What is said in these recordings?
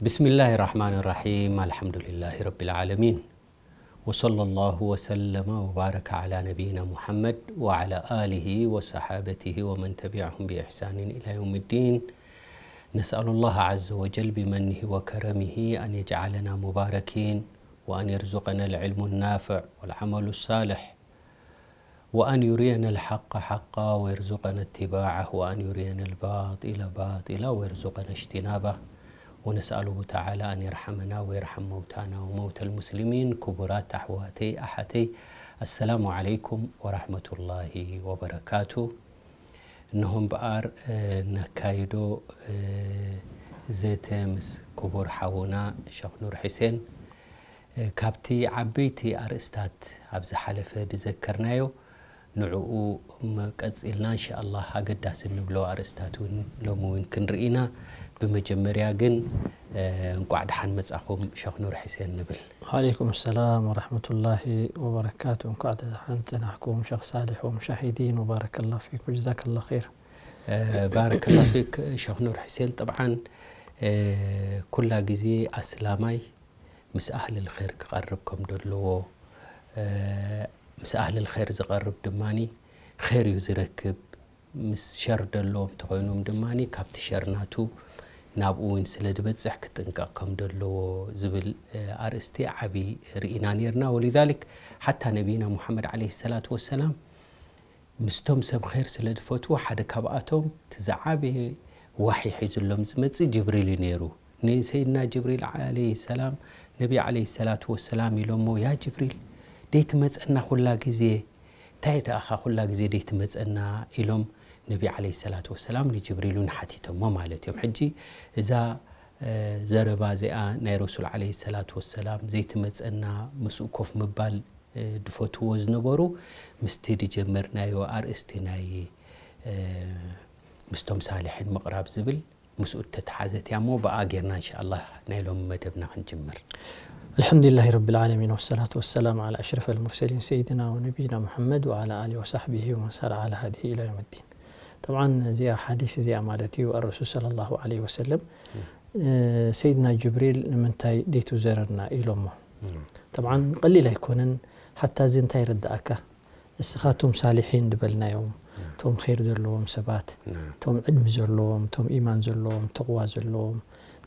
بسم الله الرحمن الرحيم. الحمد لله رب العالمين. وصلى الله وسلم وبارك على نبينا محمد وعلى آله وصحابته ومن تبعهم بإحسان إلى يوم الدين. نسأل الله عز وجل بمنه وكرمه أن يجعلنا مباركين، وأن يرزقنا العلم النافع والعمل الصالح، وأن يرينا الحق حقا ويرزقنا اتباعه، وأن يرينا الباطل باطلا ويرزقنا اجتنابه. ونسأله تعالى أن يرحمنا ويرحم موتانا وموتى المسلمين. ክቡራት ኣሕዋተይ ኣሓተይ፣ السلام عليكم ورحمة الله وبركاته. እንሆ እምበኣር፣ እ፣ ነካይዶ፣ እ፣ ዘተ ምስ ክቡር ሓውና ሸኽ ኑር ሕሴን፣ እ፣ ካብቲ ዓበይቲ ኣርእስታት ኣብ ዝሓለፈ ዝዘከርናዮ፣ ንዕኡ ም-፣ ቀጺልና እንሻኣላህ ኣገዳሲ እንብሎ ኣርእስታት እውን ሎሚ እውን ክንርኢ ኢና። ብመጀመርያ ግን፣ እ፣ እንቋዕ ደሓን መጻኹም ሸኽ ኑር ሕሴን ንብል። وعليكم السلام ورحمة الله وبركاته. እንኳዕ ደሓን ጸናሕኩም ሸኽ ሳልሕ ወሙሻሂዲን፣ ወባረከላ ፊክ ወጀዛከላ ኸይር። እ፣ ባረከላ ፊክ ሸኽ ኑር ሕሴን። ጠብዓን፣ እ፣ ኩላ ግዜ ኣስላማይ ምስ ኣህልል ኸይር ክቐርብ ከም ደለዎ፣ እ፣ ምስ ኣህልል ኸይር ዝቐርብ ድማኒ ኸይር እዩ ዝረክብ። ምስ ሸር ደለዎም እንተኾይኖም ድማኒ ካብቲ ሸር ናቱ ናብኡ እውን ስለ ዝበጽሕ ክጥንቀቕ ከም ደለዎ ዝብል፣ እ፣ ኣርእስቲ ዓቢ ርኢና ነይርና። ወሊዛሊክ ሓታ ነቢይና ሙሓመድ ዓለይሂ ሰላቱ ወሰላም ምስቶም ሰብ ኸይር ስለ ዝፈትዎ ሓደ ካብኣቶም እቲ ዝዓበየ ዋሒ ሒዙሎም ዝመጽእ ጅብሪል እዩ ነይሩ። ንሰይድና ጅብሪል ዓለይሂ ሰላም ነቢ ዓለይሂ ሰላቱ ወሰላም ኢሎሞ፣ "ያ ጅብሪል፣ ደይትመጸና ኩላ ግዜ? እንታይ ደኣኻ ኩላ ግዜ ደይትመጸና?" ኢሎም ነቢ ዓለይሂ ሰላቱ ወሰላም ንጅብሪል እውን ሓቲቶሞ ማለት እዮም። ሕጂ እዛ፣ እ፣ ዘረባ እዚኣ ናይ ረሱል ዓለይሂ ሰላቱ ወሰላም ዘይትመጸና ምስኡ ኮፍ ምባል፣ እ፣ ድፈትዎ ዝነበሩ ምስቲ ድጀመርናዮ ኣርእስቲ ናይ፣ እ፣ ምስቶም ሳልሒን ምቕራብ ዝብል ምስኡ እተተሓዘት እያ እሞ ብኣ ጌርና እንሻኣላህ ናይ ሎሚ መደብና ክንጅምር። الحمد لله رب العالمين والصلاة والسلام على أشرف المرسلين سيدنا ونبينا محمد وعلى آله وصحبه ومن سار على هديه إلى يوم الدين. طبعا እዚኣ ሓዲስ እዚኣ ማለት እዩ ኣረሱል ሰለላሁ ዐለይሂ ወሰለም፣ እ፣ ሰይድና ጅብሪል ንምንታይ ደይትዘረና ኢሎሞ። እም። ጠብዓን ቀሊል ኣይኮነን። ሓታ እዚ እንታይ ይርድኣካ? እስኻ እቶም ሳሊሒን ዝበልናዮም፣ እም። እቶም ኸይር ዘለዎም ሰባት፣ እም። እቶም ዕልሚ ዘለዎም፣ እቶም ኢማን ዘለዎም፣ ተቕዋ ዘለዎም፣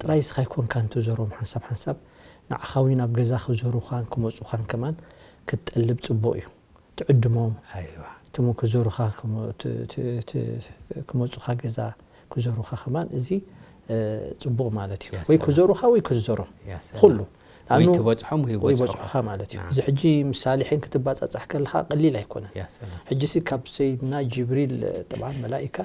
ጥራይ እስኻ ኣይኮንካን ትዘሮም ሓንሳብ ሓንሳብ፣ ንዓኻ እውን ኣብ ገዛ ክዘሩኻን ክመጹኻን ከማን ክትጠልብ ጽቡቕ እዩ። ትዕድሞም፣ ኣይዋ። እቶም ክዘሩኻ ክመ-፣ ት-፣ ት-፣ ት-፣ ክመጹኻ ገዛ ክዘሩኻ ከማን እዚ፣ እ፣ ጽቡቕ ማለት እዩ። ያ ወይ ሰላም። ክዘሩኻ ወይ ክትዘሮም። ያ ሰላም። ኩሉ። ወይ ኣኑ-፣ ትበጽሖም ወይ ወይ ይበጽሑኻ። ይበጽሑኻ ማለት እዩ። ናም። እዚ ሕጂ ምስ ሳሊሒን ክትባጻጻሕ ከለኻ ቀሊል ኣይኮነን። ያ ሰላም። ሕጂ ሲ ካብ ሰይድና ጅብሪል፣ ጠብዓን መላኢካ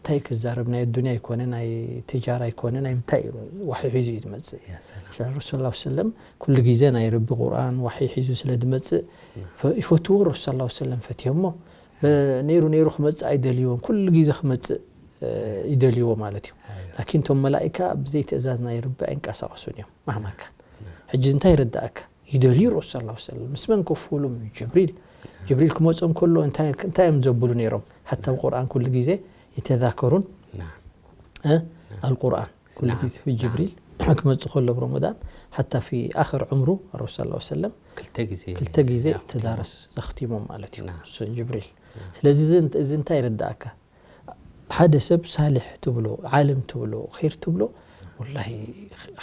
እንታይ ክዛረብ፣ ናይ ኣዱንያ ኣይኮነ፣ ናይ ትጃራ ኣይኮነ፣ ናይ ምንታይ እዩ ዋሒ ሒዙ እዩ ዝመጽእ። ያ ሰላም። ሸ-፣ ረሱል ሰለላሁ ዐለይሂ ወሰለም ኩሉ ግዜ ናይ ረቢ ቁርኣን ዋሒ ሒዙ ስለ ዝመጽእ ናም። ፈ-፣ ይፈትዎ ረሱል ሰለላሁ ዐለይሂ ወሰለም ፈትዮሞ። በ-፣ ነይሩ ነይሩ ክመጽእ ኣይደልይዎን። ኩሉ ግዜ ክመጽእ፣ እ፣ ይደልይዎ ማለት እዩ። ኣይዋ። ላኪን እቶም መላኢካ ብዘይ ትእዛዝ ናይ ረቢ ኣይንቀሳቐሱን እዮም። ማህማ ካን። ናም። ሕጂ እንታይ ይርድኣካ? ይደልዩ ረሱል ሰለላሁ ዐለይሂ ወሰለም። ምስ መን ኮፍ ክብሉ? ጅብሪል። ጅብሪል ክመጾም ከሎ እንታይ፣ እንታይ እዮም ዘብሉ ነይሮም? ሓታ ኣብ ቁርኣን ኩሉ ግዜ የተዛከሩን፣ ናም። እ? ናም። ኣልቁርኣን ኩሉ ናም። ግዜ ፊ ናም። ጅብሪል ክመጽእ ከሎ ኣብ ረመዳን፣ ሓታ ፊ ኣኽር ዑምሩ ረሱል ሰለላሁ ዐለይሂ ወሰለም ክልተ ግዜ ክልተ ግዜ ናም። ተዳርስ ዘኽቲሞም ማለት እዩ። ናም። እሱ ጅብሪል። ናም። ስለዚ እዚ እንት-፣ እዚ እንታይ ይርድኣካ? ሓደ ሰብ ሳልሕ ትብሎ፣ ዓለም ትብሎ፣ ኸይር ትብሎ፣ ወላሂ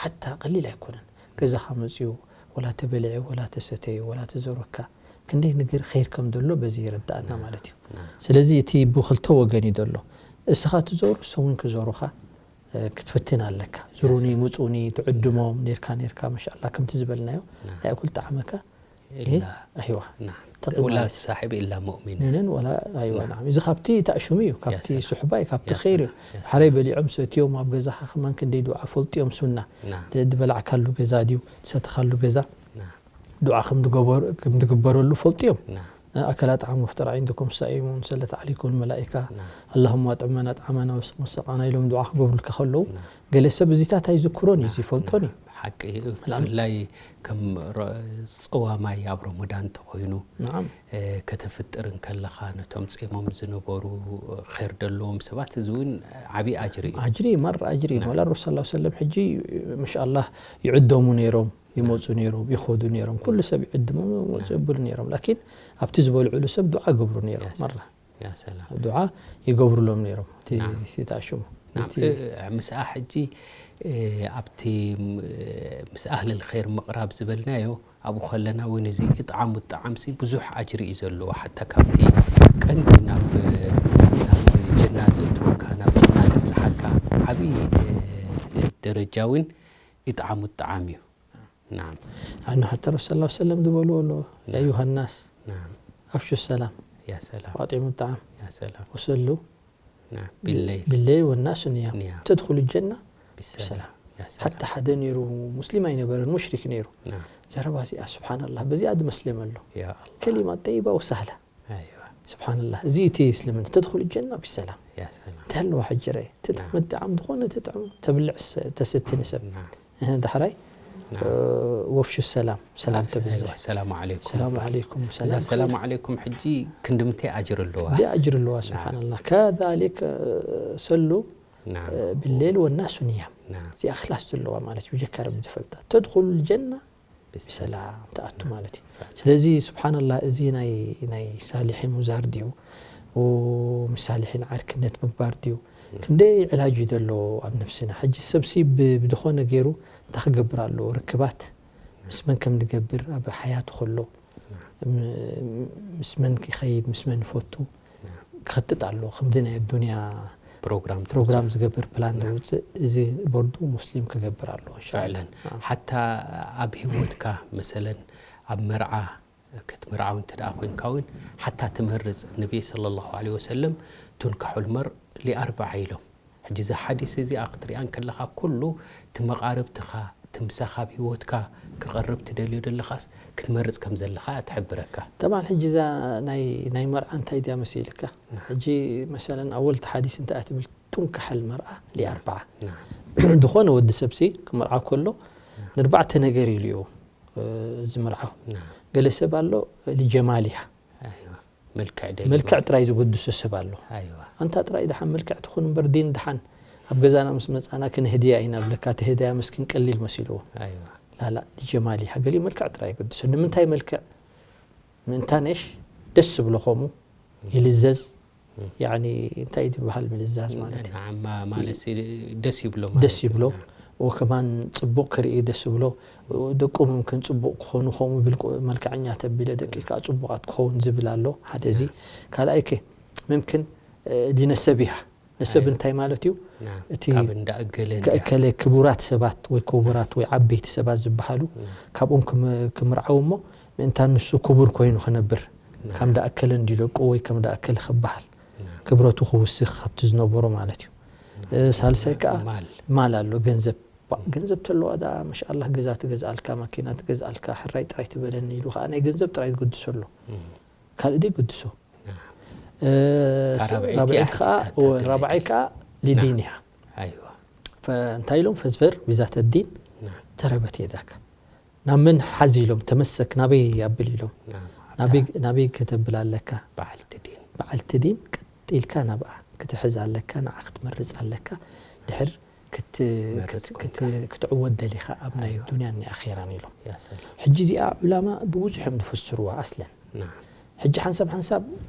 ሓታ ቀሊል ኣይኮነን። ገዛኻ መጽዩ፣ ወላ ተበልዐ፣ ወላ ተሰተዩ፣ ወላ ተዘረካ፣ ክንደይ ነገር ኸይር ከም ዘሎ በዚ ይርድኣና ናም። ማለት እዩ። ናም። ስለዚ እቲ ብኽልተ ወገን እዩ ዘሎ። እስኻ ትዘሩ፣ እሶም እውን ክዘሩኻ፣ እ፣ ክትፍትን ኣለካ። ዝሩኒ፣ ያሰ-፣ ምጹኒ፣ ትዕድሞም፣ ኔርካ፣ ኔርካ፣ ማሻኣላ፣ ከምቲ ዝበልናዮ፣ ናም። ናይ ኣኩል ጣዕመካ፣ ኢላ። እ፣ ኣይዋ። ናም። ተቕይ ወላ ማለት እዩ። ትሳሒብ ኢላ ሙእሚን። ምንን ወላ፣ ኣይዋ፣ ናም። ናም። እዚ ካብቲ ተእሹም እዩ፣ ካብቲ ያሰ-፣ ሱሕባ እዩ፣ ካብቲ ያሰ-፣ ኸይር እዩ። ያሰ-፣ ሓረይ በሊዖም ሰትዮም ኣብ ገዛኻ ከማን ክንደይ ዱዓ ፈልጥዮም ሱና። ናም። ድ-፣ ድበላዕካሉ ገዛ ድዩ፣ ድሰተኻሉ ገዛ። ናም። ዱዓ ከም ድገበር-፣ ከም ድግበረሉ ፈልጥዮም። ናም። ኣከላ ጣዕሙ ፍጠር ዒንድኩም ሳኢሙን ሰለት ዓለይኩም መላኢካ። ናም። ኣላሁማ ኣጥዕመና ጣዕማና ወስ-፣ ወሰቃና ኢሎም ዱዓ ክገብሩልካ ከለዉ፣ ናም። ገለ ሰብ እዚታት ኣይዝክሮን እዩ፣ ናም። ዝፈልጦን እዩ። ናም። ሓቂ እዩ። ብፍላይ ከም ረ-፣ ጸዋማይ ኣብ ረመዳን እንተኾይኑ፣ ናዓም። እ፣ ከተፍጥር እንከለኻ ነቶም ጾሞም ዝነበሩ ኸይር ደለዎም ሰባት፣ እዚ እውን ዓቢ ኣጅሪ እዩ። ኣጅሪ፣ መር ኣጅሪ። ናም። ወላ ረሱል ሰለላሁ ዐለይሂ ወሰለም ሕጂ፣ ማሻኣላህ፣ ይዕደሙ ነይሮም፣ ይመጹ ነይሮም፣ ይኸዱ ነይሮም። ኩሉ ሰብ ይዕድሞም፣ ይመጹ የብሉ ነይሮም። ላኪን ኣብቲ ዝበልዕሉ ሰብ ዱዓ ገብሩ ነይሮም። ያ ሰላም። መራ። ያ ሰላም። ዱዓ ይገብሩሎም ነይሮም። እቲ ናም። ሲጣ ሽሙ። ናም። እቲ እ-፣ እ-፣ ምስኣ ሕጂ፣ እ፣ ኣብቲ፣ ም-፣ ምስ ኣህለል ኸይር ምቕራብ ዝበልናዮ፣ ኣብኡ ከለና እውን እዚ እጥዓሙ ጣዓምሲ ብዙሕ ኣጅሪ እዩ ዘለዎ። ሓታ ካብቲ ቀንዲ ናብ፣ ናብ ጀና ዘእትወካ፣ ናብ ጀና ዘብጽሓካ ዓብዪ፣ እ፣ ደረጃ እውን እጥዓሙ ጣዓም እዩ። ናም። ኣነ ሓታ ረሱል ሰለላሁ ዐለይሂ ወሰለም ዝበልዎ ኣሎ፣ ያ ናም። ኣዩሃ ናስ፣ ናም። ኣፍሹ ሰላም፣ ያ ሰላም። ወኣጥዒሙ ጣዓም፣ ያ ሰላም። ወሰሉ ናም። ቢለይል። ቢለይል ወናሱ ኒያም። ኒያም። ተድኹሉ ጀና ቢሰላም። ብሰላም። ያ ሰላም። ሓታ ሓደ ነይሩ፣ ሙስሊም ኣይነበረን፣ ሙሽሪክ ነይሩ። ናም። ዘረባ እዚኣ፣ ሱብሓነላህ፣ በዚኣ ድመስለም ኣሎ። ያ ኣላህ። ከሊማ ጠይባ ወሳህላ። ኣይዋ። ሱብሓነላህ፣ እዚ እቲ እስልምና፣ ተድኹሉ ጀና ብሰላም። ያ ሰላም። እንታይ ኣለዋ ሕጂ ረኣይ፣ ትጥዕም፣ ናም። ትጥዓም፣ ዝኾነ ትጥዕም፣ ተብልዕ፣ ስ-፣ ተሰቲ ንሰብ። ናም። እህ፣ ዳሕራይ፣ ናም። እ፣ ወፍሹ ሰላም፣ ሰላም ተብዝሕ። ኣይዋ፣ ሰላም ዓለይኩም። ሰላም ዓለይኩም፣ እዛ ሰላም ሰላም ዓለይኩም ሕጂ ክንድምንታይ ኣጅር ኣለዋ? ክንደይ ኣጅር ኣለዋ፣ ናም። ሱብሓነላህ። ከዛሊክ፣ እ፣ ሰሉ፣ ናም። እ፣ ብሌል ወናሱ ኒያም። ናም። እዚኣ እኽላስ ዘለዋ ማለት እዩ፣ ብጀካ ረቢ ዝፈልጣ። ተድኹሉ ጀና ብሰላም። ብሰላም ትኣቱ ማለት እዩ። ፈ- ስለዚ ሱብሓነላህ፣ እዚ ናይ፣ ናይ ሳሊሒን ሙዛር ድዩ? ኦ፣ ምስ ሳሊሒን ዓርክነት ምግባር ድዩ? ም። ክንደይ ዕላጅ እዩ ዘሎ ኣብ ነብስና። ሕጂ ሰብሲ ብ-፣ ብዝኾነ ገይሩ እንታይ ክገብር ኣለዎ? ርክባት ምስ መን ከም ንገብር ኣብ ሓያቱ ከሎ፣ ም። ም-፣ ምስ መን ክኸይድ፣ ምስ መን ይፈቱ፣ ም። ክኸትጥ ኣለዎ። ከምዚ ናይ ኣዱንያ ፕሮግራም ፕሮግራም ትውፅእ። ዝገብር ፕላን ም። ዘውፅእ፣ እዚ በርዱ ሙስሊም ክገብር ኣለዎ፣ ኢንሻኣላህ። ፍዕለን። ናም። ሓታ ኣብ ህይወትካ፣ መሰለን፣ ኣብ መርዓ ክትምርዓው እንተ ደኣ ኮይንካ እውን፣ ሓታ ትመርጽ፣ ነቢ ሰለላሁ ዐለይሂ ወሰለም፣ "ቱንካሑል መርእ ሊኣርባዓ" ኢሎም። ሕጂ፣ እዚ ሓዲስ እዚኣ ክትሪኣ እንከለኻ፣ ኩሉ እቲ መቓርብትኻ፣ እቲ ምሳኻ ኣብ ህይወትካ ክቐርብ ትደልዮ ዘለኻስ፣ ክትመርጽ ከም ዘለኻ እያ ትሕብረካ። ጠብዓን፣ ሕጂ እዛ ናይ፣ ናይ መርዓ እንታይ ድያ መሲልካ? ናም። ሕጂ፣ መሰለን፣ ኣወልቲ ሓዲስ እንታይ እያ ትብል? ቱንካሓል መርኣ ሊኣርባዓ። ናም። ዝኾነ ወዲ ሰብሲ ክምርዓ ከሎ፣ ናም። ንርባዕተ ነገር ኢሉ እዩ፣ እ፣ ዝምርዓው። ናም። ገለ ሰብ ኣሎ፣ ሊጀማሊሃ። ኣይዋ። መልክዕ ደልዩ። መልክዕ ጥራይ ዝግድሶ ሰብ ኣሎ። ኣይዋ። ኣንታ ጥራይ ደሓን መልክዕ ትኹን እምበር፣ ዲን ደሓን ኣብ ገዛና ምስ መጻና ክንህድያ ኢና ብለካ፣ እቲ ህድያ መስኪን ቀሊል መሲልዎ። ኣይዋ። ላላ፣ ሊጀማሊሃ። ገሊኡ መልክዕ ጥራይ ይግድሶ። ንምንታይ መልክዕ? ምእንታነሽ ደስ ዝብሎ ከምኡ ይልዘዝ። ም። ያዕኒ፣ እንታይ እዩ ዝበሃል ምልዛዝ ማለት? ንዓማ ማለት ሲ-፣ ደስ ይብሎ ማለት ደስ እዩ። ይብሎ። ና። ወከማን ጽቡቕ ክርኢ ደስ ይብሎ። ደቁ ምምክን ጽቡቕ ክኾኑ፣ ከምኡ ብል፣ መልክዐኛ ተቢለ ደቂ ከኣ ጽቡቓት ክኸውን ዝብል ኣሎ። ሓደ እዚ። ና። ካልኣይ ከ ምምክን፣ እ፣ ሊነሰቢሃ። ነሰብ ኣይ። እንታይ ማለት እዩ? ና። እቲ ካብ እንዳ እገለ ከ-፣ እንዲያ። እከለ ክቡራት ሰባት ወይ ክቡራት ወይ ዓበይቲ ሰባት ዝበሃሉ ና። ካብኦም ክም-፣ ክምርዓው እሞ ምእንታን ንሱ ክቡር ኮይኑ ክነብር፣ ና። ከም ደኣ እከለ እንዲ ደቁ ወይ ከም ደኣ እከለ ክበሃል፣ ና። ክብረቱ ክውስኽ ካብቲ ዝነበሮ ማለት እዩ። ና። እ፣ ሳልሳይ ከኣ ማል። ማል ኣሎ፣ ገንዘብ። ባ-፣ ም። ገንዘብ ተለዋ ደኣ፣ ማሻኣላህ፣ ገዛ ትገዝኣልካ፣ ማኪና ትገዝኣልካ፣ ሕራይ ጥራይ ትበለኒ ኢሉ ከኣ ናይ ገንዘብ ጥራይ ዝግድሶ ኣሎ። ም። ካልእ ደይ ግድሶ። ና። እ፣ እታ ራብዐይቲ ራብዐይቲ ከኣ፣ ኣትሓትታ ኦ፣ ተለይ። ራብዓይ ከኣ ና። ሊዲን እያ። ኣይዋ። ፈ-፣ እንታይ ኢሎም? ፈዝፈር ቢዛተ ዲን ና። ተረበት የዳክ። ናብ መን ሓዝ ኢሎም፣ ተመሰክ፣ ናበይ ኣብል ኢሎም። ናም፣ ናበይ፣ ኣታ ናበይ ከተብል ኣለካ? በዓልቲ ዲን። በዓልቲ ዲን ቀጥ ኢልካ ናብኣ ክትሕዝ ኣለካ፣ ንዓ ክትመርጽ ኣለካ። ድሕር ክት-፣ መርጽ ክት-፣ ኮንካ። ክት-፣ ክትዕወት ደሊኻ ኣብ ናይ ኣይዋ። ዱንያን ናይ ኣኼራን ኢሎም። ያ ሰላም። ሕጂ እዚኣ ዑላማ ብብዙሕ እዮም ዝፍስርዋ ኣስለን። ናም። ሕጂ ሓንሳብ ሓንሳብ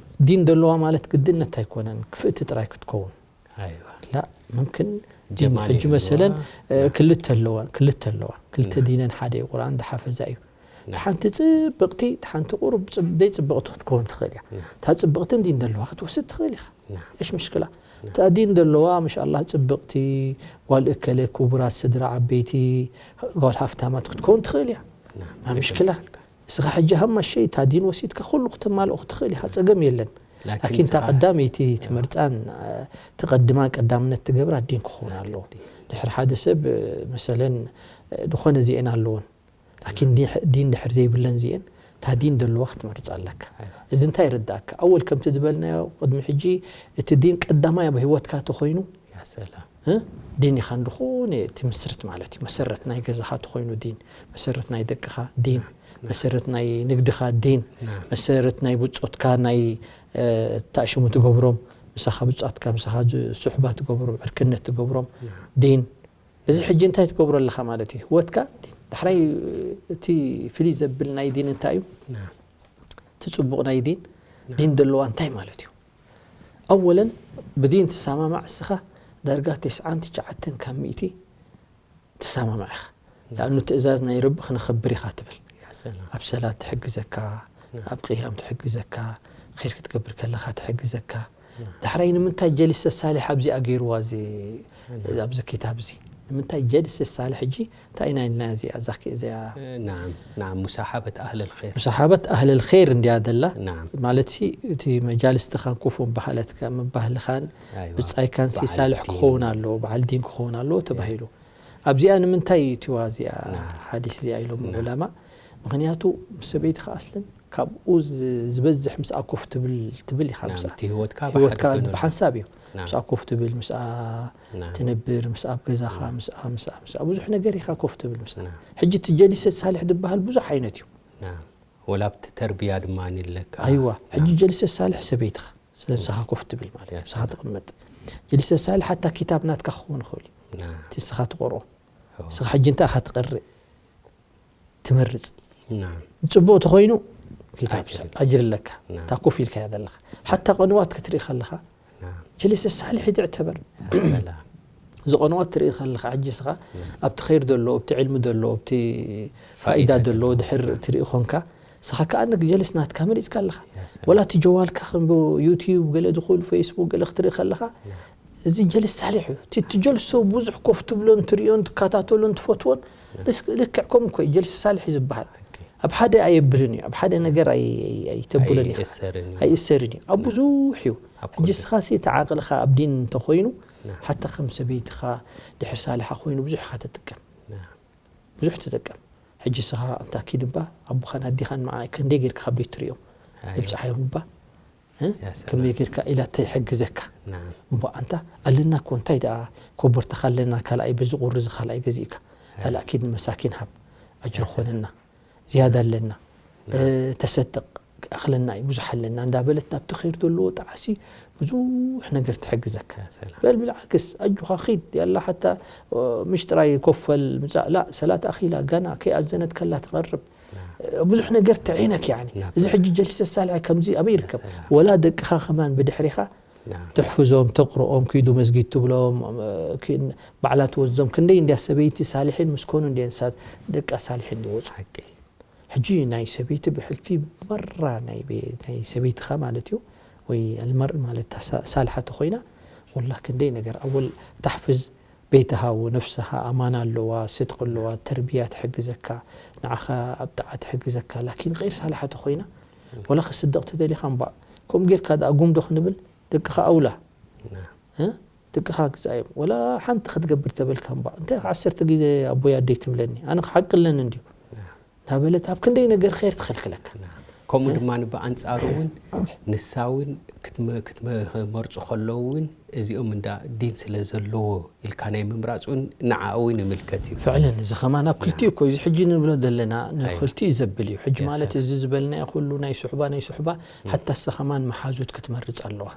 ዲን ደለዋ ማለት ግድነት ኣይኮነን፣ ክፍእቲ ጥራይ ክትከውን። ኣይዋ። ላ፣ ምምክን ጀማል ሕጂ ይብልዋ። መሰለን፣ እ፣ ና። ክልተ ኣለዋ፣ ክልተ ኣለዋ። ክልተ ና። ዲነን ሓደ እዩ፣ ቁርኣን ዝሓፈዛ እዩ። ና። እታ ሓንቲ ጽብቕቲ፣ እታ ሓንቲ ቁሩብ ጽብ-፣ ደይ ጽብቕቲ ክትከውን ትኽእል እያ። ና። እታ ጽብቕቲ እንዲን ደለዋ ክትወስድ ትኽእል ኢኻ። ና። እሽ ምሽክላ። ና። እታ ዲን ደለዋ፣ ማሻኣላህ፣ ጽብቕቲ፣ ጓል እከለ፣ ክቡራት ስድራ ዓበይቲ፣ ጓል ሃፍታማት ክትከውን ትኽእል እያ። ና። ማ ምሽክላ። ጽብቕቲ። እስኻ ሕጂ ሃማሸይ እታ ዲን ወሲድካ ኩሉ ክተማልኦ ክትኽእል ኢኻ፣ ጸገም የለን። ላኪን ላኪን እታ እስኻ ቀዳመይቲ ትመርጻን፣ አ፣ ትቐድማን ቀዳምነት ትገብራ ዲን ክኸውን ኣለዎ። ዲን። ድሕሪ ሓደ ሰብ፣ እ፣ መሰለን፣ እ፣ ዝኾነ እዚኤን ኣለዎን። ላኪን ዲን፣ ዲን ድሕር ዘይብለን እዚኤን፣ እታ ዲን ደለዋ ክትመርጽ ኣለካ። ኣይዋ። እዚ እንታይ ይርዳእካ? ኣወል ከምቲ ዝበልናዮ ቅድሚ ሕጂ፣ እቲ ዲን ቀዳማይ ኣብ ህይወትካ ተኾይኑ፣ ያ። ዲን ኢኻ ንድኾነ ትምስርት ማለት እዩ። መሰረት ናይ ገዛኻ ተኾይኑ ዲን፣ መሰረት ናይ ደቅኻ ዲን፣ መሰረት ናይ ንግድኻ ዲን፣ መሰረት ናይ ብጾትካ ናይ ታሽሙ ትገብሮም፣ ምሳኻ ብጻትካ ምሳኻ ስሕባ ትገብሮም፣ ዕርክነት ትገብሮም ዲን። እዚ ሕጂ እንታይ ትገብሮ ኣለኻ ማለት እዩ? ህይወትካ ዲን። ዳሕራይ እቲ ፍልይ ዘብል ናይ ዲን እንታይ እዩ? እቲ ጽቡቕ ናይ ዲን ዲን ዘለዋ እንታይ ማለት እዩ? ኣወለን ብዲን ትሰማማዕ እስኻ ዳርጋ ተስዓን ትሽዓተን ካብ ሚእቲ ትሰማማዕ ኢኻ። ለኣኑ ትእዛዝ ናይ ረቢ ክነኽብር ኢኻ ትብል። ኣብ ሰላት ትሕግዘካ፣ ኣብ ቅያም ትሕግዘካ፣ ር ክትገብር ከለኻ ትሕግዘካ። ዳሕራይ ንምንታይ ጀሊሰ ሳሊሕ ኣብዚኣ ገይርዋ ኣብዚ ኪታብ እዚ? ንምንታይ ጀሊሰ ሳሊሕ ሕጂ እንታይ ኢና ኢልና እዚኣ እዛ እዚኣ ናም ናም ሙሳሓበት ኣህለል ኸይር ሙሳሓበት ኣህለል ኸይር እንዲያ ደላ። ማለት ሲ እቲ መጃልስትኻን ኩፉ ባህለትካ ምባህልኻን ብጻይካን ሲ ሳልሕ ክኸውን ኣለዎ፣ በዓል ዲን ክኸውን ኣለዎ ተባሂሉ። ኣብዚኣ ንምንታይ እዩ እቲዋ እዚኣ ሓዲስ እዚኣ ኢሎም ዑለማ? ምኽንያቱ ምስ ሰበይትኻ ኣስለን ካብኡ ዝበዝሕ ምስኣ ኮፍ ትብል ትብል ኢኻ። ምስኣ ህይወትካ ብሓንሳብ እዩ። ምስኣ ኮፍ ትብል፣ ምስኣ ትነብር፣ ምስኣ ኣብ ገዛኻ፣ ምስኣ ምስኣ ምስኣ ብዙሕ ነገር ኢኻ ኮፍ ትብል ምስኣ። ሕጂ እቲ ጀሊሰ ሳልሕ ዝበሃል ብዙሕ ዓይነት እዩ። ወላ ኣብቲ ተርቢያ ድማ ኣለካ። ኣይዋ ሕጂ ጀሊሰ ሳልሕ ሰበይትኻ ስለ ምሳኻ ኮፍ ትብል ማለት እዩ። ምሳኻ ትቕመጥ። ጀሊሰ ሳልሕ ሓታ ኪታብ ናትካ ክኸውን ይኽእል እዩ። እቲ ንስኻ ትቐርኦ ንስኻ ሕጂ እንታይ ኢኻ ትቐርእ? ትመርጽ። ጽቡቕ ተኾይኑ ኣጅር ኣለካ። እታ ኮፍ ኢልካያ ዘለኻ ሓታ ቀንዋት ክትርኢ ከለኻ ጀሊሰ ሳልሕ ይትዕተበር። እዚ ቀንዋት ትርኢ ከለኻ ሕጂ እስኻ ኣብቲ ኸይር ዘሎ ኣብቲ ዕልሚ ዘሎ ኣብቲ ፋኢዳ ዘሎ ድሕር ትርኢ ኾንካ እስኻ ከኣ ጀልስ ናትካ መሪጽካ ኣለኻ። ወላ እቲ ጀዋልካ ከም ዩቲዩብ ገለ ዝኽእሉ ፌስቡክ ገለ ክትርኢ ከለኻ እዚ ጀልስ ሳሊሕ እዩ። እቲ ትጀልሶ ብዙሕ ኮፍ ትብሎን ትርእዮን ትከታተሎን ትፈትዎን ልክዕ ከምኡ እኮ እዩ። ጀልስ ሳሊሕ እዩ ዝበሃል። ኣብ ሓደ ኣየብልን እዩ። ኣብ ሓደ ነገር ኣይተብሎን ኢኻ። ኣይእሰርን እዩ። ኣብ ብዙሕ እዩ። ሕጂ እስኻ ሲ እቲ ዓቕልኻ ኣብ ዲን እንተኾይኑ ሓታ ከም ሰበይትኻ ድሕር ሳልሓ ኮይኑ ብዙሕ ኢኻ ትጥቀም። ብዙሕ ትጥቀም። ሕጂ እስኻ እንታ ኪድ እባ ኣቦኻን ኣዴኻን መዓ ክንደይ ጌርካ ካብ ቤት ትርእዮም? ይብጽሓዮም እባ ከመይ ጌርካ ኢላ ትሕግዘካ። እምቦ ኣንታ ኣለና እኮ እንታይ ደኣ ኮቦርታኻ ኣለና ካልኣይ በዚ ቁሪ እዚ ካልኣይ ገዚእካ ካልኣ ኪድ ንመሳኪን ሃብ ኣጅሪ ኾነና ዝያዳ ኣለና ተሰደቕ ኣኽለና እዩ ብዙሕ ኣለና እንዳበለት ናብቲ ኸይር ዘለዎ ጣዕሲ ብዙሕ ነገር ትሕግዘካ። በል ብልዓክስ ኣጆኻ ኺድ ያላ ሓታ ምሽ ጥራይ ኮፈል ምጻእ ላ ሰላት ኣኺላ ጋና ከይኣዘነት ከላ ትቐርብ ብዙሕ ነገር ትዒነክ ያኒ። እዚ ሕጂ ጀሊሰ ሳልሕ ከምዚ ኣበይ ይርከብ? ወላ ደቅኻ ከማን ብድሕሪኻ ትሕፍዞም ተቕርኦም ኪዱ መስጊድ ትብሎም ባዕላ ትወስዶም ክንደይ እንድያ ሰበይቲ ሳልሒን ምስ ኮኑ እንድየን ንሳት ደቃ ሳልሒን ዝወፁ። ሕጂ ናይ ሰበይቲ ብሕልፊ መራ ናይ ሰበይትኻ ማለት እዩ ወይ ኣልመርእ ማለት ሳልሓ ተኾይና ወላ ክንደይ ነገር ኣወል ታሕፍዝ ቤትሃ ወነፍስሃ ኣማና ኣለዋ ስድቂ ኣለዋ ተርቢያ ትሕግዘካ ንዓኻ ኣብ ጣዓ ትሕግዘካ ላኪን غير ሳልሓ ተኾይና ወላ ክስደቕ ተደሊኻ እምባእ ከምኡ ጌርካ ደኣ ጉምዶ ክንብል ደቅኻ ኣውላ ደቅኻ ግዛዮም ወላ ሓንቲ ክትገብር ተበልካ እምባ እንታይ ዓሰርተ ግዜ ኣቦይ ኣደይ ትብለኒ ኣነ ሓቂ ኣለኒ እንድዩ ናበለት ኣብ ክንደይ ነገር ኸይር ትኸልክለካ። ከምኡ ድማ ብኣንጻሩ እውን ንሳ እውን ክትመርፁ ከለዉ እውን እዚኦም እንዳ ዲን ስለ ዘለዎ ኢልካ ናይ ምምራፅ እውን ንዓ እውን ይምልከት እዩ። ፍዕለን እዚ ከማን ኣብ ክልቲኡ እኮ እዚ ሕጂ ንብሎ ዘለና ንክልቲኡ ዘብል እዩ። ሕጂ ማለት እዚ ዝበልናዮ ኩሉ ናይ ሱሕባ ናይ ሱሕባ ሓታ እሳ ከማን መሓዙት ክትመርፅ ኣለዋ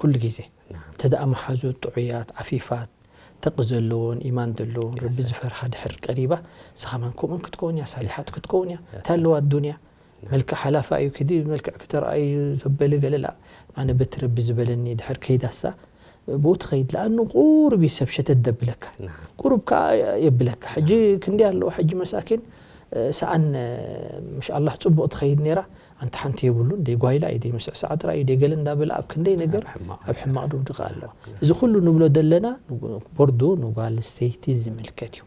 ኩሉ ግዜ። እንተ ደኣ መሓዙት ጥዑያት ዓፊፋት ተቂ ዘለዎን ኢማን ዘለዎን ረቢ ዝፈርሃ ድሕር ቀሪባ ንስኻ መን ከምኡን ክትከውን እያ ሳሊሓት ክትከውን እያ እንታይ ኣለዋ ኣዱንያ መልክዕ ሓላፋ እዩ ክዲ መልክዕ ክተርኣዩ ተበሊ ገለላ ኣነ በቲ ረቢ ዝበለኒ ድሕር ከይዳሳ ብኡ ትኸይድ ለኣኑ ቁሩብ እዩ ሰብ ሸተት ደብለካ ቁሩብ ከዓ የብለካ ሕጂ ክንዲ ኣለዋ ሕጂ መሳኪን ሰኣን ምሽ ኣላህ ፅቡቕ ትኸይድ ነይራ ኣንቲ ሓንቲ የብሉን ደይ ጓይላ እዩ ደይ ምስዕሳዕ ጥራይ እዩ ደይ ገለ እንዳበለ ኣብ ክንደይ ነገር ኣብ ሕማቕ ድውድቕ ኣለዋ። እዚ ኩሉ ንብሎ ዘለና ቦርዱ ንጓል ኣንስተይቲ ዝምልከት እዩ።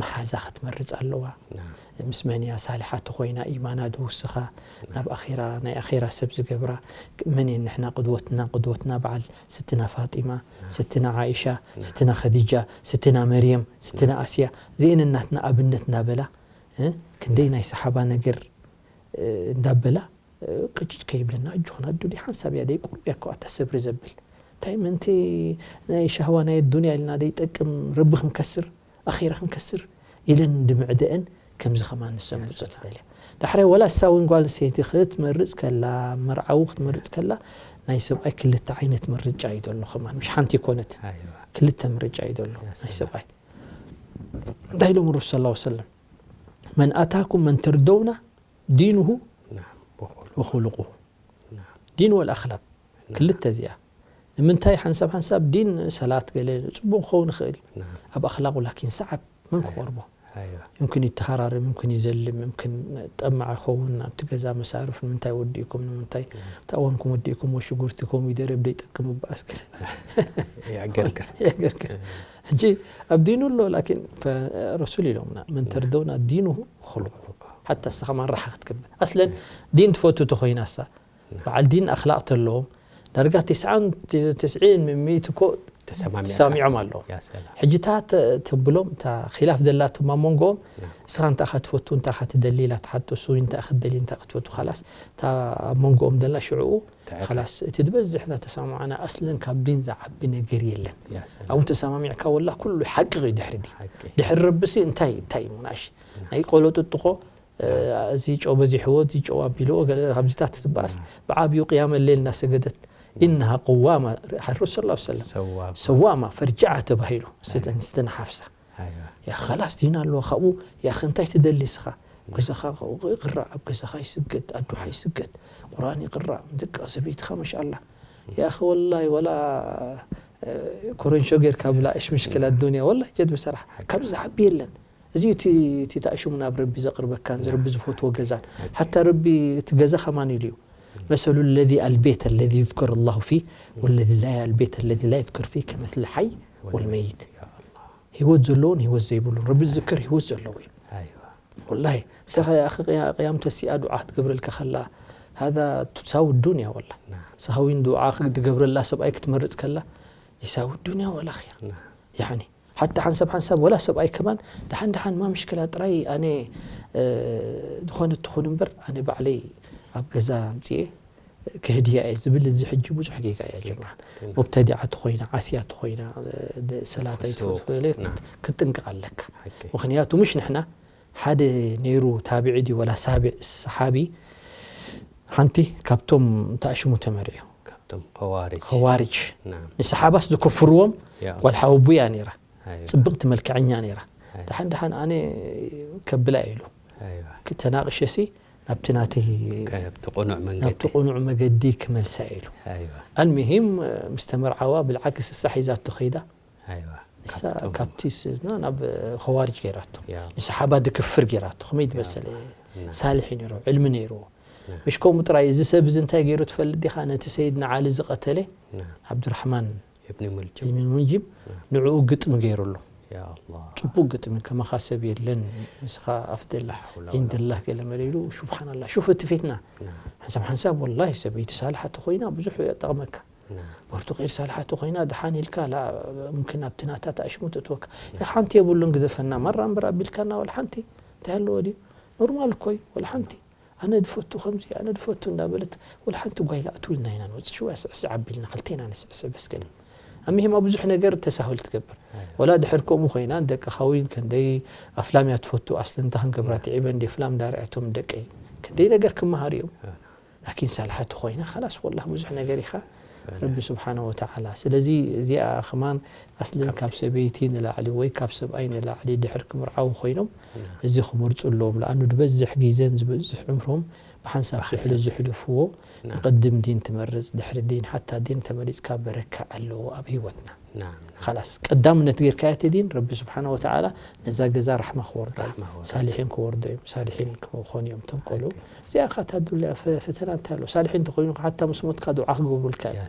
መሓዛ ክትመርጽ ኣለዋ። ምስ መን እያ ሳልሓ ተኾይና ኢማና ዝውስኻ ናብ ኣኼራ ናይ ኣኼራ ሰብ ዝገብራ መን እየን ንሕና ቅድወትና ቅድወትና በዓል ስትና ፋጢማ ስትና ዓኢሻ ስትና ኸዲጃ ስትና መርየም ስትና ኣስያ እዚኤን ናትና ኣብነት እናበላ ክንደይ ናይ ሰሓባ ነገር እንዳበላ ቅጭጭ ከይብለና ኣጆኹና ኣዱንያ ሓንሳብ እያ ደይ ቁሩብ እያ እኮ ኣታ ሰብሪ ዘብል እንታይ ምእንቲ ናይ ሻህዋ ናይ ኣዱንያ ኢልና ደይጠቅም ረቢ ክንከስር ኣኼራ ክንከስር ኢለን ድምዕደአን ከምዚ ከማን ንሰን ብጾት ደልያ ዳሕራይ ወላ እሳ እውን ጓል ኣንስተይቲ ክትመርጽ ከላ መርዓዊ ክትመርጽ ከላ ናይ ሰብኣይ ክልተ ዓይነት ምርጫ እዩ ዘሎ ከማን ምሽ ሓንቲ ይኮነት ክልተ ምርጫ እዩ ዘሎ ናይ ሰብኣይ እንታይ ኢሎም ረሱል ስ ሰለም መን ኣታኩም መን ተርደውና ዲንሁ ወኹልቁሁ ዲን ወልኣኽላቅ ክልተ እዚኣ ንምንታይ ሓንሳብ ሓንሳብ ዲን ሰላት ገለ ፅቡቅ ክኸውን ይኽእል ኣብ ኣኽላቁ ላኪን ሰዓብ መን ክቆርቦ يمكن ይተሃራረም يمكن ይዘልም يمكن ጠማዕ ኸውን ኣብቲ ገዛ መሳርፍ ንምንታይ ወዲእኩም ንምንታይ ተኣዋንኩም ወዲእኩም ሽጉርቲ ኮሚደረ ብደይጠቅም በኣስ ገለ ሕጂ ኣብ ዲኑ ኣሎ ላኪን ረሱል ኢሎምና መን ተርደውና ዲንሁ ክሉቁ ሓታ እስኻ ማን ራሓ ክትገብር ኣስለን ዲን ትፈቱ ተኾይና እሳ በዓል ዲን ኣኽላቕ ተለዎም ዳርጋ ትስዓን ትስዒን ሚእቲ እኮ ተሰማሚዖም ኣለዎም ሕጂ እታ ተብሎም እታ ኪላፍ ዘላቶም ኣብ መንጎኦም እስኻ እንታይ ኢኻ ትፈቱ እንታይ ኢኻ ትደሊ ኢላ ትሓቶ እሱ እንታይ ኢኻ ትደሊ እንታይ ኢኻ ትፈቱ ካላስ እታ ኣብ መንጎኦም ዘላ ሽዕኡ ካላስ እቲ ዝበዝሕ እንዳተሰማማዕና ኣስለን ካብ ዲን ዝዓቢ ነገር የለን ኣብኡ ተሰማሚዕካ ወላ ኩሉ ሓቂ እዩ ድሕሪ ዲ ድሕሪ ረብሲ እንታይ እንታይ እዩ ምናሽ ናይ ቆሎ ጥጥቆ እዚ ጨው በዚሕዎ እዚ ጨው ኣቢልዎ ገለ ካብዚታት ትበኣስ ብዓብዩ ቅያመ ሌል እናሰገደት ኢነሃ ቅዋማ ረሱል ላ ሰለም ሰዋማ ፈርጅዓ ተባሂሉ ስተን ሓፍሳ ያ ኸላስ ዲን ኣለዋ ካብኡ ያ እንታይ ትደሊ ስኻ ገዛኻ ቅራእ ኣብ ገዛኻ ይስገድ ኣዱሓ ይስገድ ቁርኣን ይቅራእ ደቂ ሰበይትኻ መሻላ ያ ወላሂ ወላ ኮረንሾ ጌርካ ብላ እሽ ምሽክላ ዱንያ ወላሂ ጀድ ብሰራሕ ካብ ዝዓቢ የለን እዚ እቲ እቲ ተኣሽሙ ናብ ረቢ ዘቕርበካን ረቢ ዝፈትዎ ገዛን ሓታ ረቢ እቲ ገዛ ከማን ኢሉ እዩ مثل الذي البيت الذي يذكر الله فيه والذي لا البيت الذي لا يذكر فيه كمثل الحي والميت ህይወት ዘለዎን ህይወት ዘይብሉን ረቢ ዝዝክር ህይወት ዘለዎ እዩ ወላሂ ንስኻ ያኺ ቅያም ተሲኣ ዱዓ ክትገብረልካ ከላ ሃዛ ትሳዊ ዱንያ ወላ ንስኻ እውን ዱዓ ዝገብረላ ሰብኣይ ክትመርፅ ከላ ይሳዊ ዱንያ ወላ ኽያ ያኒ ሓታ ሓንሳብ ሓንሳብ ወላ ሰብኣይ ከማን ደሓን ደሓን ማ ምሽክላ ጥራይ ኣነ ዝኾነ ትኹን እምበር ኣነ ባዕለይ ኣብ ገዛ ኣምፅኤ ክህድያ እየ ዝብል እዚ ሕጂ ብዙሕ ጌጋ እያ ጀማ ሙብተዲዓ ተኾይና ዓስያ ተኾይና ሰላታ ይትፈለ ክትጥንቅቕ ኣለካ ምክንያቱ ምሽ ንሕና ሓደ ነይሩ ታቢዒ ድዩ ወላ ሳቢዕ ሰሓቢ ሓንቲ ካብቶም ተኣሽሙ ተመርዑ ካብቶም ኸዋርጅ ኸዋርጅ ንሰሓባስ ዝከፍርዎም ጓል ሓወቡያ ነይራ ፅብቕቲ መልክዐኛ ነይራ ደሓን ደሓን ኣነ ከብላ ኢሉ ተናቕሸሲ ናብቲ ናተይ ናብቲ ቅኑዕ መገዲ ክመልሳ ኢሉ ኣልምሂም ምስ ተመርዓዋ ብልዓክስ እሳ ሒዛቶ ከይዳ እሳ ካብቲ ናብ ኸዋርጅ ገይራቶ ንሰሓባ ድክፍር ገይራቶ ከመይ ዝመሰለ ሳልሒ ነይሩ ዕልሚ ነይርዎ ምሽ ከምኡ ጥራይ እዚ ሰብ እዚ እንታይ ገይሩ ትፈልጥ ዲኻ ነቲ ሰይድና ዓሊ ዝቐተለ ዓብዱራሕማን እብኒ ሙልጅም ንዕኡ ግጥሚ ገይሩሉ ጽቡቅ ግጥሚ ከማኻ ሰብ የለን ንስኻ ኣፍደል ዒንደላህ ገለ መለ ኢሉ ሹብሓናላ ሹፍ እቲ ፊትና ሓንሳብ ሓንሳብ ወላሂ ሰበይቲ ሳልሓ ተኾይና ብዙሕ የጠቕመካ በርቱ ኸይድ ሳልሓ ተኾይና ደሓን ኢልካ ላ ሙምኪን ኣብቲ ናታ ተኣሽሙ ተእትወካ ሓንቲ የብሉን ግደፈና ማራ እምበር ኣቢልካና ወላ ሓንቲ እንታይ ኣለዎ ድዩ ኖርማል እኮ እዩ ወላ ሓንቲ ኣነ ድፈቱ ከምዚ ኣነ ድፈቱ እንዳበለት ወላ ሓንቲ ጓይላ ኣትውልና ኢና ንወፅእ ሽዋ ስዕስዕ ኣቢልና ክልቴና ንስዕስዕ በስገን ኣሚሂማ ብዙሕ ነገር ተሳሁል ትገብር ወላ ድሕር ከምኡ ኮይና ደቅኻ እውን ከንደይ ኣፍላም እያ ትፈቱ ኣስሊ እንታይ ክንገብራ ትዒበ እንደ ፍላም እንዳርኣያቶም ደቀይ ክንደይ ነገር ክመሃሩ እዮም ላኪን ሳልሓ ተኾይና ካላስ ወላ ብዙሕ ነገር ኢኻ ረቢ ስብሓነ ወተዓላ ስለዚ እዚኣ ከማን ኣስልን ካብ ሰበይቲ ንላዕሊ ወይ ካብ ሰብኣይ ንላዕሊ ድሕር ክምርዓው ኮይኖም እዚ ክመርፁ ኣለዎም ለኣኑ ዝበዝሕ ግዜን ዝበዝሕ ዕምሮም ብሓንሳብ ስሕሊ ዝሕልፍዎ ንቅድም ዲን ትመርፅ ድሕሪ ዲን ሓታ ዲን ተመሪፅካ በረካ ኣለዎ ኣብ ህይወትና ካላስ ቀዳምነት ጌርካያ እቲ ዲን ረቢ ስብሓነ ወተዓላ ነዛ ገዛ ራሕማ ክወርዳ እዩ ሳሊሒን ክወርዶ እዮም ሳሊሒን ክኾኑ እዮም ተንቆሉ እዚኣ ካ ታዱልያ ፈተና እንታይ ኣሎ ሳልሒ እንተኮይኑ ሓታ ምስ ሞትካ ዱዓ ክገብሩልካ እዩ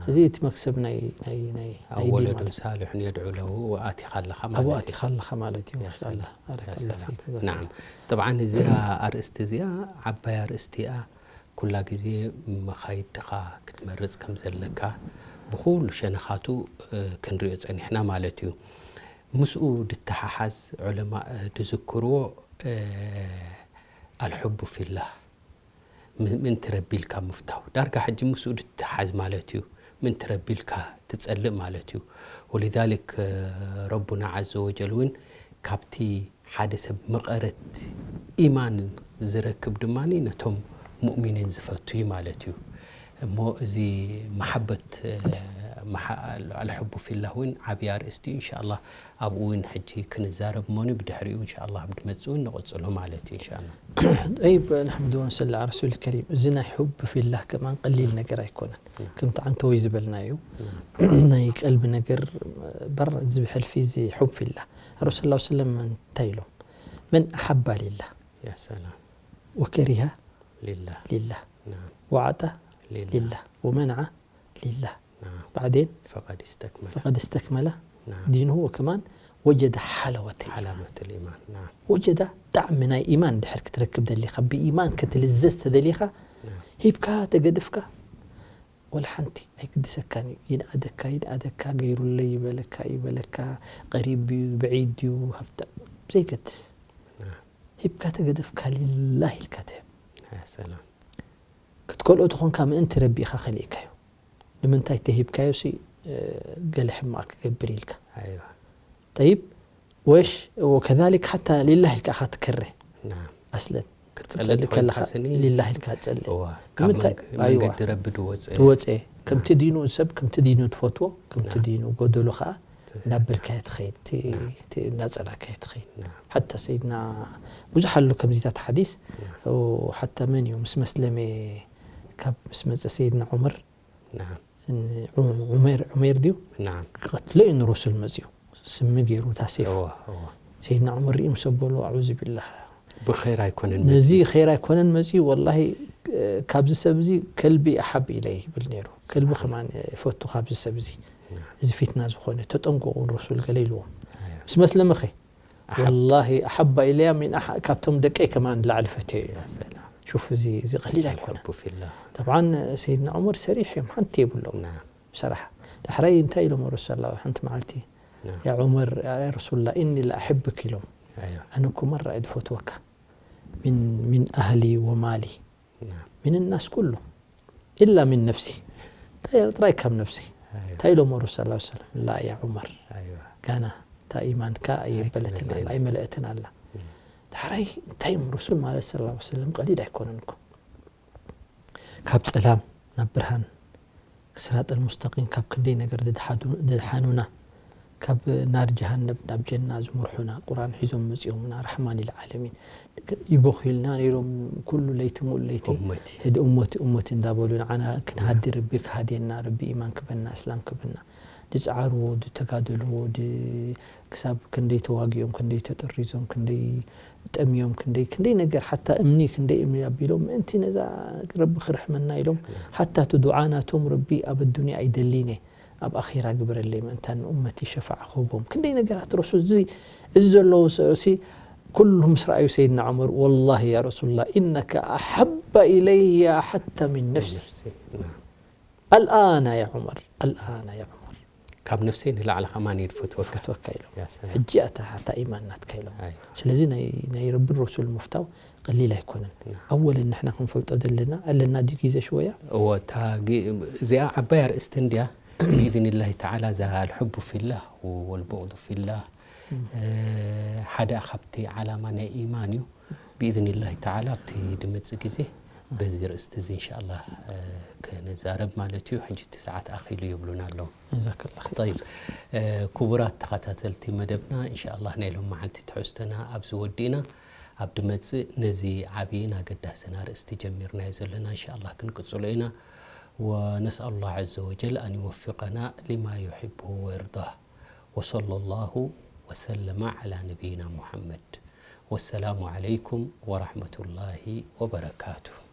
እዚ እቲ መክሰብ ናይ ናይ ናይ ናይ ዲን ማለት ሳልሑን የድዑ ለው ኣቲኻ ኣለኻ ኣብኡ ማለት እዩ ኣቲኻ ኣለኻ ማለት እዩ ማሻላ ባረከላ ፊክ ናዓም طبعا እዚኣ ኣርእስቲ እዚኣ ዓባይ ኣርእስቲ እያ ኩላ ግዜ መኻይድኻ ክትመርጽ ከም ዘለካ ብኹሉ ሸነኻቱ ክንሪኦ ጸኒሕና ማለት እዩ ምስኡ ድተሓሓዝ ዑለማእ ድዝክርዎ ኣልሑቡ ፊላህ ምእንቲ ረቢ ኢልካ ምፍታው ዳርጋ ሕጂ ምስኡ ድተሓዝ ማለት እዩ ምእንቲ ረቢ ኢልካ ትጸልእ ማለት እዩ። ወሊዛሊክ ረቡና ዓዘ ወጀል እውን ካብቲ ሓደ ሰብ መቐረት ኢማን ዝረክብ ድማ ነቶም ሙእሚኒን ዝፈቱ እዩ ማለት እዩ። እሞ እዚ መሓበት ኣልሕቡ ፊላህ እውን ዓብዪ ኣርእስቲ እዩ። እንሻላ ኣብኡ እውን ሕጂ ክንዛረብ እሞኒ ብድሕሪኡ እንሻላ ኣብ ድመፅእ እውን ንቕፅሎ ማለት እዩ። እንሻላ ጠይብ፣ ንሕምድ ወንሰሊ ዓ ረሱል ከሪም። እዚ ናይ ሑብ ፊላህ ከማን ቀሊል ነገር ኣይኮነን። ከምቲ ዓንተወይ ዝበልናዩ ናይ ቀልቢ ነገር በር ዝብል ሕልፊ እዚ ሑብ ፊላህ። ረሱል ላ ሰለም እንታይ ኢሎም? መን ኣሓባ ሊላህ ያ ሰላም ወከሪሃ ሊላህ ሊላህ ናም ወዓጣ ሊላህ ሊላህ ወመንዓ ሊላህ ናም بعدين ፈቀድ እስተክመለ فقد استكمل ናም دينه وكمان وجد حلاوة الإيمان. ሓላመት ልኢማን ናም وجد ጣዕሚ ናይ ኢማን ድሕር ክትረክብ ደሊኻ ብኢማን ክትልዘዝ ተደሊኻ ናም ሂብካ ተገድፍካ ወላ ሓንቲ ኣይግድሰካን እዩ። ይንኣደካ ይንኣደካ ገይሩለይ ይበለካ ይበለካ ቀሪብ ድዩ ብዒድ ድዩ ሃፍታ ዘይገድስ ናም ሂብካ ተገደፍካ ሊላህ ኢልካ ትህብ። ያ ሰላም ክትከልኦ ተኾንካ ምእንቲ ረቢ ኢኻ ከሊእካዮ። ንምንታይ ተሂብካዮ ሲ ገለ ሕማቕ ክገብር ኢልካ ኣይዋ ጠይብ ወሽ ወከዛሊክ ሓታ ሊላህ ኢልካ ኢኻ ትከረ ናም ኣስለን ክትጸሊ ትጸሊ ከለኻ ተኾይንካ ስኒ ሊላህ ኢልካ ትጸሊ እዋ ካብ ንምንታይ መንግ- ኣይዋ መንገዲ ረቢ ድወፀ ድወፀ ከምቲ ዲኑ ሰብ ከምቲ ዲኑ ትፈትዎ ከምቲ ናም። ዲኑ ጎደሎ ከዓ ትክክል። እናበልካዮ ትኸይድ እቲ- ናም። እቲ እናፀላካዮ ትኸይድ ናም ሓታ ሰይድና ብዙሕ ኣሎ ከምዚታት ሓዲስ ናም ሓታ መን እዩ ምስ መስለመ ካብ ምስ መፀ ሰይድና ዑመር ናም ዑ- ዑሜር ዑሜር ድዩ ናም ክቐትሎ እዩ ንረሱል መፅዩ ስሚ ገይሩ እታ ሴፍ እዋ እዋ ሰይድና ዑመር ሪኡ ምስ ኣበሉ ኣዑዙ ቢላህ ብኸይር ኣይኮነን ነዚ ኸይር ኣይኮነን መፅዩ ወላሂ ካብዚ ሰብ እዚ ከልቢ ኣሓብ ኢለ ይብል ነይሩ ከልቢ ከማን ይፈቱ ካብዚ ሰብ እዚ እዚ ፊትና ዝኾነ ተጠንቀቑ ረሱል ገለ ኢልዎም ኣይዋ ምስ መስለመኸ ኣሓብ ወላሂ ኣሓባ ኢለያ ሚን ኣሓ- ካብቶም ደቀይ ከማን ላዕሊ ፈትዮ እዩ ያ ሰላም ሹፍ እዚ እዚ ቀሊል ኣይኮነ ኣልሕቡ ፊላህ ጠብዓን ሰይድና ዑመር ሰሪሕ እዮም ሓንቲ የብሎም ናም ብሰራሕ ዳሕራይ እንታይ ኢሎም ረሱል ላ ሓንቲ መዓልቲ ናም ያ ዑመር ያ ረሱሉላ ኢኒ ለኣሕብክ ኢሎም ኣይዋ ኣነ እኮ መራ እየ ዝፈትወካ ምን ምን ኣህሊ ወማሊ ናም ምን ናስ ኩሉ ኢላ ምን ነፍሲ ጥራይ ጥራይ ካብ ነፍሲ ኣይዋ እንታይ ኢሎም ረሱል ላ ሰለም ላ ያ ዑመር ኣይዋ ጋና እታ ኢማንካ ኣየበለትን ኣላ ኣይመለአትን ኣላ ዳሕራይ እንታይ እዮም ረሱል ማለት ስለ ላ ሰለም ቀሊል ኣይኮነን እኮ ካብ ጸላም ናብ ብርሃን ስራጥ ልሙስተቂም ካብ ክንደይ ነገር ድድሓኑ- ድድሓኑና ካብ ናር ጀሃነብ ናብ ጀና ዝምርሑና ቁርኣን ሒዞም መጺኦምና ራሕማን ልዓለሚን ይበኽዩልና ነይሮም ኩሉ ለይቲ ሙሉ ለይቲ እመቲ ህድ እሞቲ እሞቲ እንዳበሉ ንዓና ክንሃዲ ረቢ ክሃድየና ረቢ ኢማን ክበና እስላም ክበና ድፀዓርዎ ድተጋደልዎ ድ- ክሳብ ክንደይ ተዋጊኦም ክንደይ ተጠሪዞም ክንደይ ጠምዮም ክንደይ ክንደይ ነገር ሓታ እምኒ ክንደይ እምኒ ኣቢሎም ምእንቲ ነዛ ረቢ ክርሕመና ኢሎም ሓታ እቲ ዱዓ ናቶም ረቢ ኣብ ኣዱንያ ኣይደሊን እየ ኣብ ኣኺራ ግበረለይ ምእንታ ንኡመቲ ሸፋዓ ክህቦም ክንደይ ነገራት ረሱል እዚ እዚ ዘለዎ ሰ- ሲ ኩሉ ምስ ረኣዩ ሰይድና ዑመር ወላሂ ያ ረሱሉላ ኢነከ ኣሓባ ኢለያ ሓታ ሚን ነፍሲ ነፍሲ ናም ኣልኣና ያ ዑመር ኣልኣና ያ ዑመር ካብ ነፍሰይ ንላዕሊ ከማን እየ ዝፈትወካ ፈትወካ ኢሎም ያ ሰላም ሕጂ ኣታ ሓታ ኢማን ናትካ ኢሎም ኣይ ስለዚ ናይ ናይ ረብን ረሱል ምፍታው ቀሊል ኣይኮነን ናም ኣወለን ንሕና ክንፈልጦ ዘለና ኣለና ድዩ ግዜ ሽወያ እወ እታ ግ- እዚኣ ዓባይ ኣርእስቲ እንድያ ብኢዝኒላሂ ተዓላ እዛ ኣልሕቡ ፊላህ ወልቡቕዱ ፊላህ እ፣ ሓደ ካብቲ ዓላማ ናይ ኢማን እዩ ብኢዝኒላሂ ተዓላ ኣብቲ ድመፅእ ግዜ በዚ ርእስቲ እዚ እንሻላ እ፣ ክንዛረብ ማለት እዩ ሕጂ እቲ ሰዓት ኣኺሉ ይብሉና ኣለዉ ጀዛከላ ኸይር طيب ክቡራት ተኸታተልቲ መደብና እንሻላ ናይ ሎም መዓልቲ ትሕዝቶና ኣብዚ ወዲእና ኣብ ድመፅእ ነዚ ዓብይን ኣገዳስን ኣርእስቲ ጀሚርናዮ ዘለና እንሻላ ክንቅፅሎ ኢና ونسأل الله عز وجل أن يوفقنا لما يحبه ويرضاه وصلى الله وسلم على نبينا محمد والسلام عليكم ورحمة الله وبركاته